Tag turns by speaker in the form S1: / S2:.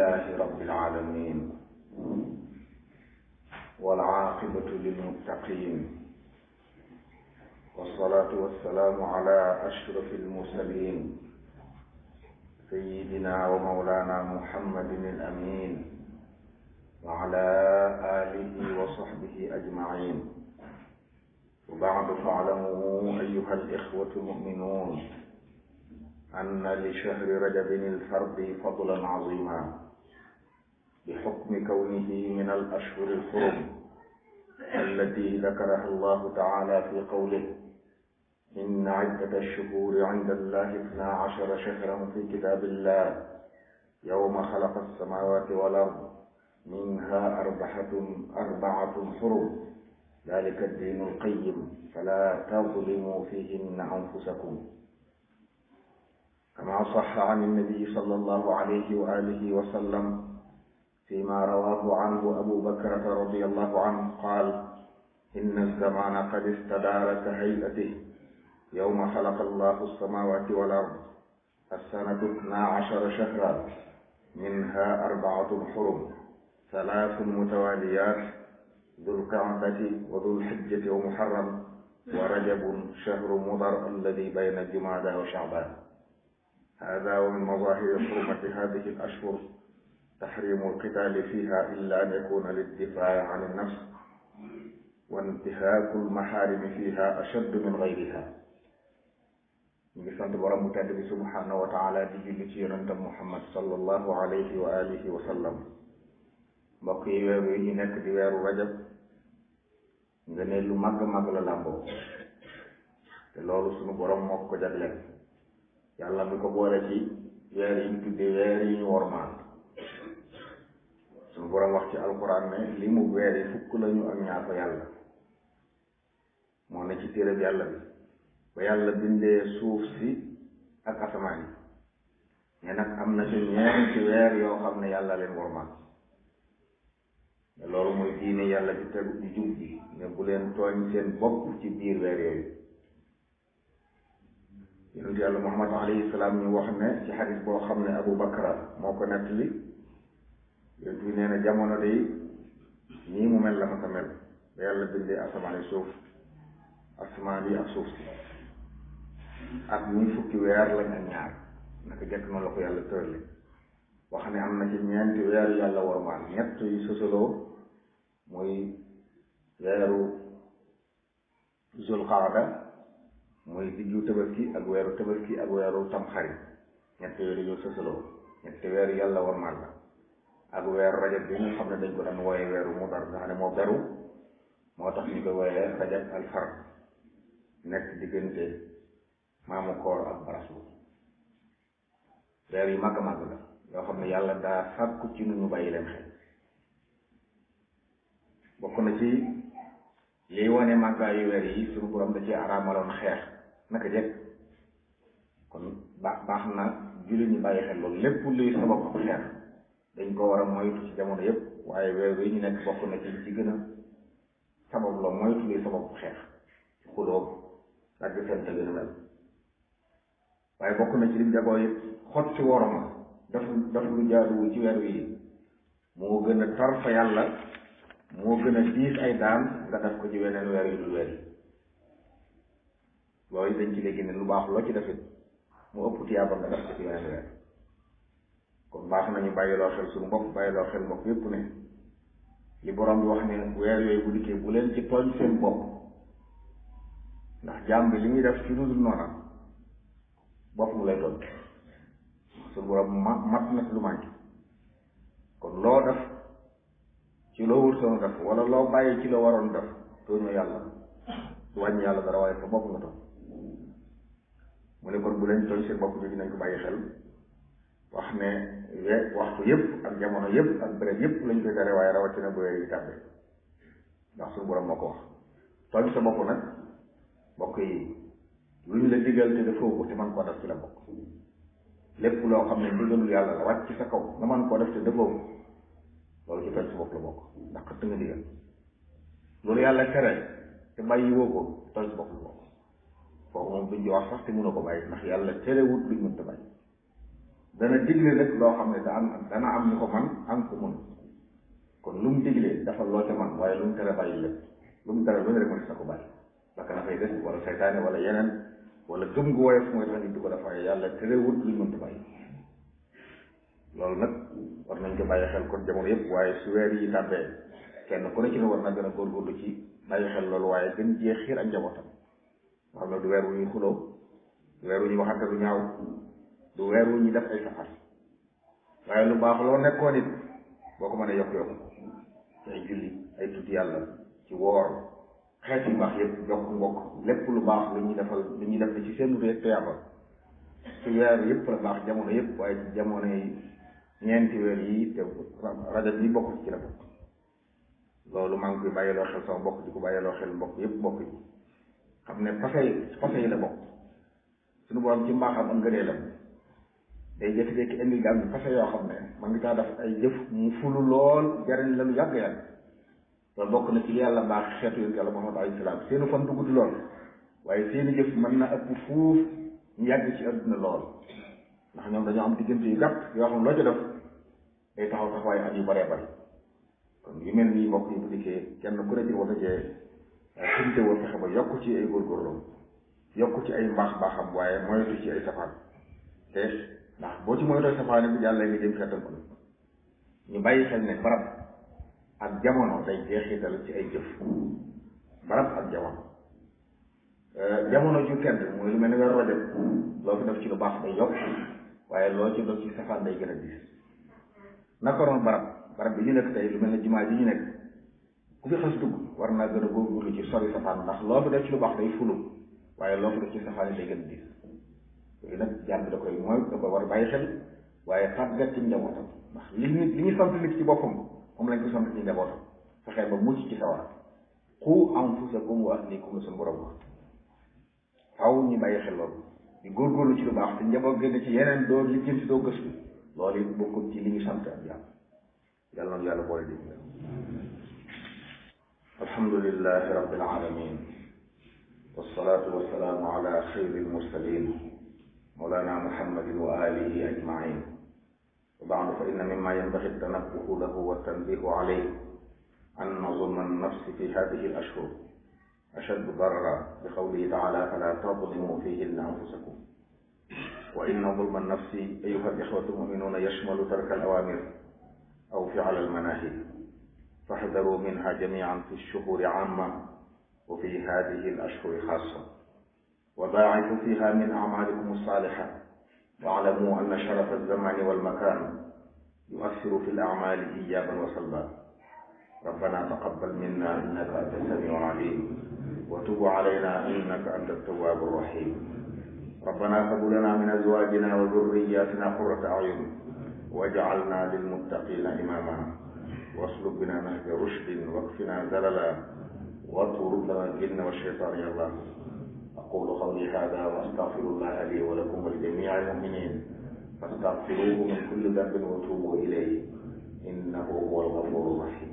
S1: لله رب العالمين والعاقبة للمتقين والصلاة والسلام على أشرف المرسلين سيدنا ومولانا محمد الأمين وعلى آله وصحبه أجمعين وبعد فاعلموا أيها الإخوة المؤمنون أن لشهر رجب الفرد فضلا عظيما بحكم كونه من الأشهر الحرم التي ذكرها الله تعالى في قوله إن عدة الشهور عند الله 12 شهرا في كتاب الله يوم خلق السماوات والأرض منها أربعة حرم ذلك الدين القيم فلا تظلموا فيهن أنفسكم كما صح عن النبي صلى الله عليه وآله وسلم فيما رواه عنه أبو بكر رضي الله عنه قال إن الزمان قد استدار كهيئته يوم خلق الله السماوات والأرض السنة 12 شهرا منها 4 حرم 3 متواليات ذو القعدة وذو الحجة ومحرم ورجب شهر مضر الذي بين جمادى وشعبان. هذا ومن مظاهر حرمة هذه الأشهر تحريم القتال فيها إلا أن يكون للدفاع عن النفس وانتهاك المحارم فيها أشد من غيرها. نيغي سانت بروم بو تاد سبحانه وتعالى دي جولي سي يونت محمد صلى الله عليه وآله وسلم mbokk yi weer yi ñu nekk di weeru rajab nga ne lu màgg màgg la làmboo te loolu sunu borom moo ko jagleel yàlla mi ko boole ci weer yi ñu tuddee weer yi ñu wormaal sunu borom wax ci alquran ne li mu weer yi fukk lañu ak ñaar fa yàlla moo ne ci téere bi yàlla bi ba yàlla bindee suuf si ak asamaan yi ne nag am na ci ñeenti weer yoo xam ne yàlla leen wormaal loolu mooy diine yàlla di tegu di jub bi ne bu leen tooñ seen bopp ci biir weer yooyu yonent yàlla Muhammad alayhi salaam ñu wax ne ci xadis boo xam ne Abu Bakra moo ko nettali yonent bi nee na jamono day nii mu mel la ma sa mel ba yàlla bindee asamaan yi suuf asamaan yi ak suuf si ak ñi fukki weer lañ ak ñaar naka jekk noonu la ko yàlla tërale wax ne am na ci ñeenti weer yàlla wormaal ñett yu sosaloo muy weeru zulqaada muy diggu tabaski ak weeru tabaski ak weeru tamxarit ñett yooyu yu sosaloo ñetti weer yàlla wormaal la ak weeru rajab bi nga xam ne dañ ko daan wooye weeru mudar nga xam ne moo beru moo tax ñu ko wooyee rajab al fard nekk diggante maamu koor ak barasu weer yu màgg a màgg la yoo xam ne yàlla daa sàkku ci nu ñu bàyyi leen xel bokk na ci liy wane màggaayu weer yi suñu borom da ci araamaloon xeex naka jekk kon baax na jullit ñi bàyyi xel loolu lépp luy sabab ak xeex dañ ko war a moytu ci jamono yépp waaye weer yi ñu nekk bokk na ci gën a sabab la moytu luy sabab ak xeex ci xuloo dagg seen te gën a mel waaye bokk na ci lim jagoo it xot ci woroma daf lu jaaduwul ci weeru yi moo gën a tar fa yàlla moo gën a diis ay daan nga def ko ci weneen weer yu dul weer yi loolu dañ ci léegi ne lu baax loo ci defit mu ëpp tiyaaba nga def ko ci weneen weer kon baax nañu bàyyiloo xel suñu bopp bàyyiloo xel bopp yépp ne li borom bi wax ne weer yooyu bu dikkee bu leen ci tooñ seen bopp ndax jaam bi li muy def ci lu dul noona bopp mu lay tooñ suñu borom mat na lu manqué kon loo def ci loo wërsoon def wala loo bàyyi ci loo waroon def tooñoo yàlla du wàññi yàlla dara waaye sa bopp nga tooñ mu ne kon bu leen tooñ seen bopp jógi nañ ko bàyyi xel wax ne waxtu yépp ak jamono yépp ak béréb yépp lañ koy tere waaye rawatina bu weer yi tàbbe ndax suñu borom moo ko wax tooñ sa bopp nag bokk yi luñ la digal te defoo ko te man koo def ci la bokk lépp loo xam ne ndigalul yàlla la wàcc ci sa kaw nga man koo def te defoo ko loolu ci tooñ sa bopp la bokk ndax xëtt nga digal loolu yàlla tere te bàyyi woo ko tooñ sa bopp la bokk kooku moom duñ ci wax sax te mënoo ko bàyyi ndax yàlla terewut luñ mënta bàyyi dana digle nag loo xam ne dana am ñu ko man am ko mun kon lu mu diglee dafa loo ca man waaye lu mu tere bàyyi lépp lu mu tere lu ne rek mënees na ko bàyyi bakka na fay des wala saytaane wala yeneen wala gëm gu woyof mooy tax nit di ko def waaye yàlla terewut luñ mënta bàyyi loolu nag war nañ ko bàyyi xel kon jamono yëpp waaye su weer yi tàbbee kenn ku ne ci ne war na gën a góorgóorlu ci bàyyi xel loolu waaye gën jee xiir ak njabootam nga xam ne du weer wu ñuy xuloo du weer wu ñuy waxante lu ñaaw du weer wu ñuy def ay safar waaye lu baax loo nekkoon it boo ko mënee yokk ci ay julli ay tudd yàlla ci woor xeet yu baax yëpp jokk mbokk lépp lu baax lu ñuy def ci seen réer tuyaaba ci weer yëpp la baax jamono yëpp waaye ci jamono yi ñeenti weer yi te rajab yi bokk ci la bokk loolu maa ngi koy bàyyiloo xel sama mbokk di ko bàyyiloo xel mbokk yëpp mbokk yi xam ne fase yi la bokk suñu borom ci mbaaxam ak ngëneelam day jékki-jékki indi gam fase yoo xam ne man ngi taa def ay jëf mu fulu lool jariñ la lu yàgg-yàgg loolu bokk na ci yàlla baax xeetu yonent yàlla Muhammad alayhi salaam seenu fan du gudd lool waaye seeni jëf mën na ëpp fuuf ñu yàgg ci adduna lool ndax ñoom dañoo am diggante yu gàtt yoo xam loo ci def day taxaw taxawaay at yu bëree bëri kon yu mel nii mbokk yi bu dikkee kenn ku ne ci war a jee xinte woon fexe ba yokk ci ay góorgóorlu yokk ci ay mbaax baaxam waaye moytu ci ay safaan te ndax boo ci moytoo safaan bi yàlla nga jëm xeetal ko ñu bàyyi xel ne barab ak jamono day jeexital ci ay jëf barab ak jamono ju tedd mooy lu mel ni weer rajab loo fi def ci lu baax day yokk waaye loo ci def ci safaan day gën a diis naka noonu barab bi ñu nekk tey lu mel ne jumaa ji ñu nekk ku fi xas dugg war naa gën a góorgóorlu ci sori safaan ndax loo fi def ci lu baax day fulu waaye loo fi def ci safaan yi day gën a diis yooyu nag jàng da koy war a bàyyi xel waaye tàggat ci njabootam ndax li ñu sant nit ci boppam moom lañ ko sant ci njabootam fexeel ba mucc ci sawar qu anfusakum wa ahlikum la suñu borom wax faaw ñu bàyyi xel loolu di góorgóorlu ci lu baax te njaboot gën ci yeneen doo li jëm ci doo gëstu loolu it bokkul ci li ñu sant ak yàlla noonu yàlla boole dégg alhamdulillahi rabbil alamin wassalatu wassalaamu ala xayril mursalin mawlana muhammadin wa alihi ajmain wa baadu fa inna mimma yanbaghi at-tanabbuhu lahu wa at-tanbihu alayhi anna zulma an-nafsi fi hadhihi al-ashhur ashaddu dararan bi qawlihi ta'ala fala tadlimu fihinna anfusakum wa inna zulma an-nafsi ayyuha al-ikhwatu al-mu'minuna yashmalu tarka al-awamir aw fi'la al-manahi fahdharu minha jami'an fi ash-shuhuri 'amma wa fi hadhihi al-ashhuri khassa وضاعفوا فيها من أعمالكم الصالحة واعلموا أن شرف الزمان والمكان يؤثر في الأعمال إيجابا وسلبا ربنا تقبل منا إنك أنت السميع العليم وتب علينا إنك أنت التواب الرحيم ربنا هب لنا من أزواجنا وذرياتنا قرة أعين واجعلنا للمتقين إماما واسلك بنا نهج رشد واكفنا زللا واطرد لنا الجن والشيطان يا الله أقول قولي هذا وأستغفر الله لي ولكم ولجميع المؤمنين فاستغفروه من كل ذنب وتوبوا إليه إنه هو الغفور الرحيم